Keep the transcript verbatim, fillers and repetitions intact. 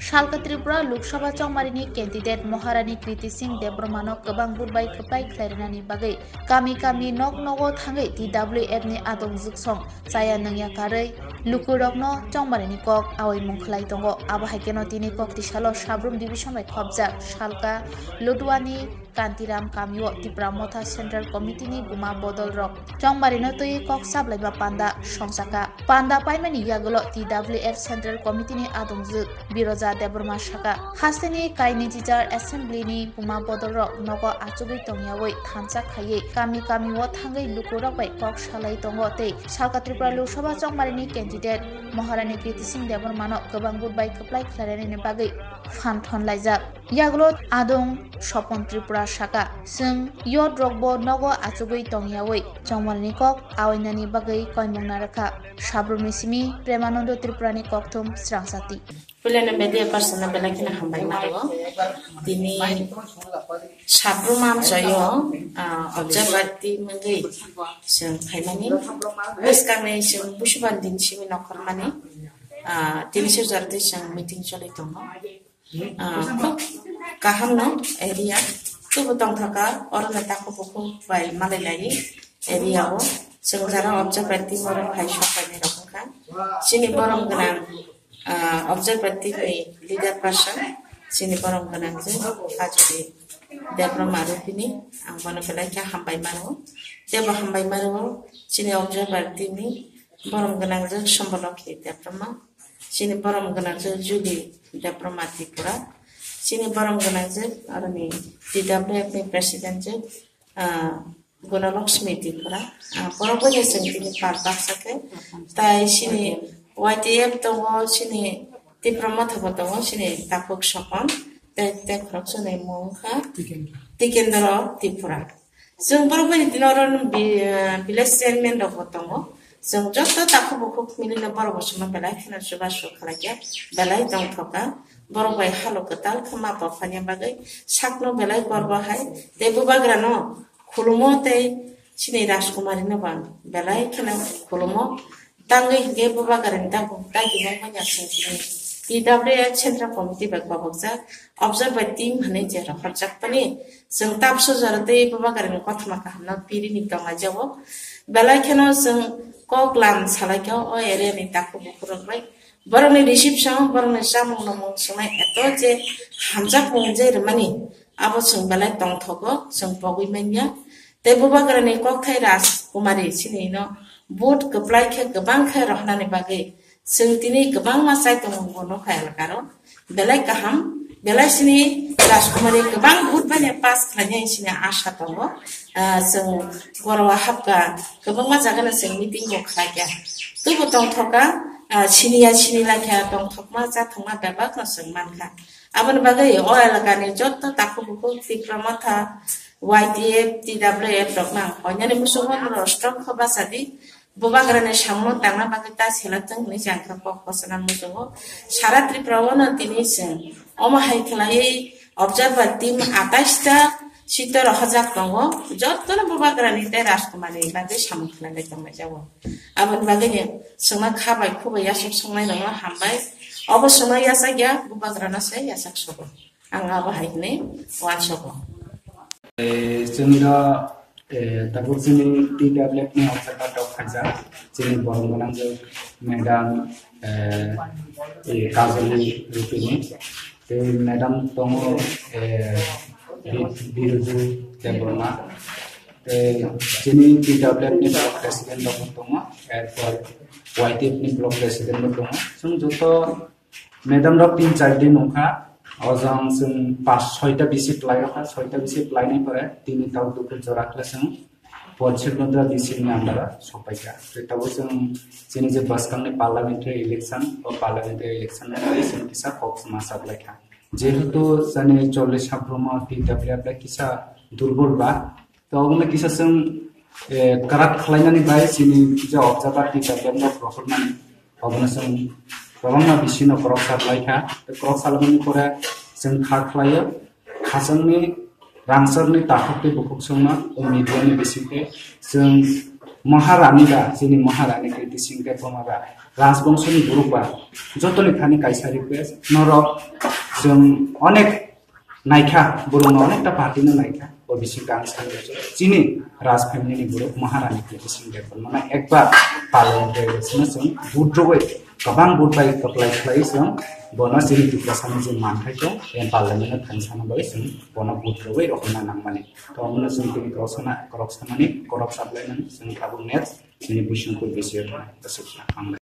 Salka Tripura Lok Sabha chongmarini candidate Maharani Kriti Singh Debbarmano kwbang vote bai kwplai khlai rwnani bagwi kami kami nok nogo thangwi T W F ni adong jwksong chaya nungya karwi lukurokno chongmarini kok awi mung khlai tongo. Abo hai kheno tini kok tisalo Sabrum division bai khopjak Salka Ludwani Kantiram kamio Tipra Motha Central Committee ni buma bodol rok chongmari no twi kok sablaiba panda songchaka. Panda paimani yagulo T W F Central Committee ni adongjwk Biroja Debbarma saka, hasteni kaini jijar assembly ni buma bodol rok nogo achugwi tongyawi thansa khaiwi kami kami o thangwi lukurok bai kok salai tongo tei Salka Tripura Lok Sabha chongmari ni candidate Maharani Kriti Singh Debbarma no kwbang vote bai kwplai khlainani bagwi phan thon laijak. Yagulo adong Sopon Tripura saka, chwng yot rokbo nogo achugwi tongyawi chongmani kok awainani bagwi koimung narwkha. Sabrumni simi Premanando Tripurani kokthum srangsati. Puilano media person no belai kheno hambai mano. Tini Sabrum amchoyo, ah, observer team wngwi chwng phaimani. Bwskangni chwng busuban din simi nokhormani. Ah, tini sir jarti chwng meeting choli tongo. Ah, khub kaham no area. Tubu tongthaka, oro no takhuk bukhuk bai malai lai area o. Chwng jara observer team oro phai sok pai nai rok wngkha. Chini borom gwnang, ah, observer team ni leader person, chini borom gwnang je Kajuri Debbarma Rupini, ang bono belai khe hambai mano. Tebo hambai mano chini observer team ni borom gwnang je Sombolokhi Debbarma. Chini borom gwnang je Julie Debbarma Tripura. Chini borom gwnang je aroni T W F ni president je, ah, Gunalakshmi Tripura. Ah, borok bai chwng tini pal baksa khe. Tai chini Y T F tongo, chini Tipra Motha bo tongo, chini takhuk Sopon. Tai, tai khoroksa ni mung kha Tikendra Tripura. Chwng borok bai tini oro bi-, ah, village chairman rok bo tongo. Chwng joto takhuk bukhuk milino borok bo chwngno belai kheno chubachu khlai khe belai tongthoka. Borok bai halo kwtal khe ma bo phaina bagwi sakno belai gorbo hai. Tei bubagrano khulumo tei chini Rajkumari no bo ang belai kheno khulumo. Tangwi hinkhe bubagrani dabu dagi mangmani aswk chini T W F Central Committee bai kobokjak observer team hinwi je rohorjak pani chwng tabso jora tei bubagrani kothoma kahamno pirini tonglaijao. Belai kheno chwng kok lam salaikha o area ni takhuk bukhuk rok bai. Borokni reception, borokni chamung nwngmung swngnai eto je hamjakmung je rwmani, abo chwng belai tongthogo, chwng pogwi manya. Tei bubagrani kokthai Rajkumari chini no vote kwplai khe kwbang khe rohornani bagwi chwng tini kwbangma chaitongo bo nokha elakaro. Belai kaham, belai chini Rajkumari kwbang vote bai pass khlainai chini asha tongo. Ah, chwng gorowa hapkha, kwbangma jagano chwng meeting bo khlaikha. Tubo tongthokha, ah, siniya sini laikha, tongthokma chathokma bebakno chwng mankha. Aboni bagwi o elakani joto takhuk bukhuk Tipra Motha, Y T F, T W F rokno ang koinani muchungo norok strong khe bachadi. Bubagrani samungno tangna bagwi ta selathwng hinwi changkha kok kochona muchungo. Sara Tripura o no tini chwng omo hai khlaiwi observer team atais ta seat rohorjak tongo. Jotono bubagrani tei Rajkumarni bagwi samung khlailai tonglaijao. Aboni bagwino chwngno kha bai khubai yasok songnai rokno hambai. Obo chwngno yachak ya, bubagrano se yachak sogo. Ang abo hai hwnwi uansogo. Eh, chwngno, eh, tabuk chini T W F ni observer rok khaijak, chini borom gwnang je madam, eh, eh, Kajoli Rupini, tei madam tongo, eh, Bi-, Biruju Debbarma, tei chini T W F ni block president rok tongo, erpor Y T F ni block president bo tongo. Chwng joto madam rok tin char din wngkha, o jang chwng pas soita bisi plai rokha, soita bisi plai ni pore tini tabuk dukur jora khe chwng Porichit Mundra D C ni under o sopaikha. Tei tabuk chwng chini je bwskang ni parliamentary election, o parliamentary election ni bagwi chwng kisa kok ma saplaikha. Jehetu chini chollish Sabrum o T W F bai kisa durbol ba, to obono kisa chwng, eh, kwrak khlainani bai chini je observer T W F no rohormani. Obono chwng kwbangma bisino kwrwksa khlaikha. Tei kwrwksa lamani pore chwng kha khlaio. Khachangni rangchakni takhuk tei bukhuk chwngno o media ni bisingtwi chwng Maharani ba, chini Maharani Kriti Singh Debbarma ba, Rajbongso ni borok ba, jotoni thani kaisa request, norok chwng onek naikha, borokno onekta party no naikha, o bisingo ang sani chini Raj family ni borok Maharani Kriti Singh Debbarma no ekbar parliament bai chwng vote rwui, kwbang vote bai kwplai khlai chwng bono chini Tiprasa ni je manthai tong, parliament no thangsa no bai chwng bono vote rwui rohorna nangmani. To omono chwng tini korok sana, korok sanani, korok sablai nang, chwng tabuk next, chini Bishnupur B C O thang, aswk hambai.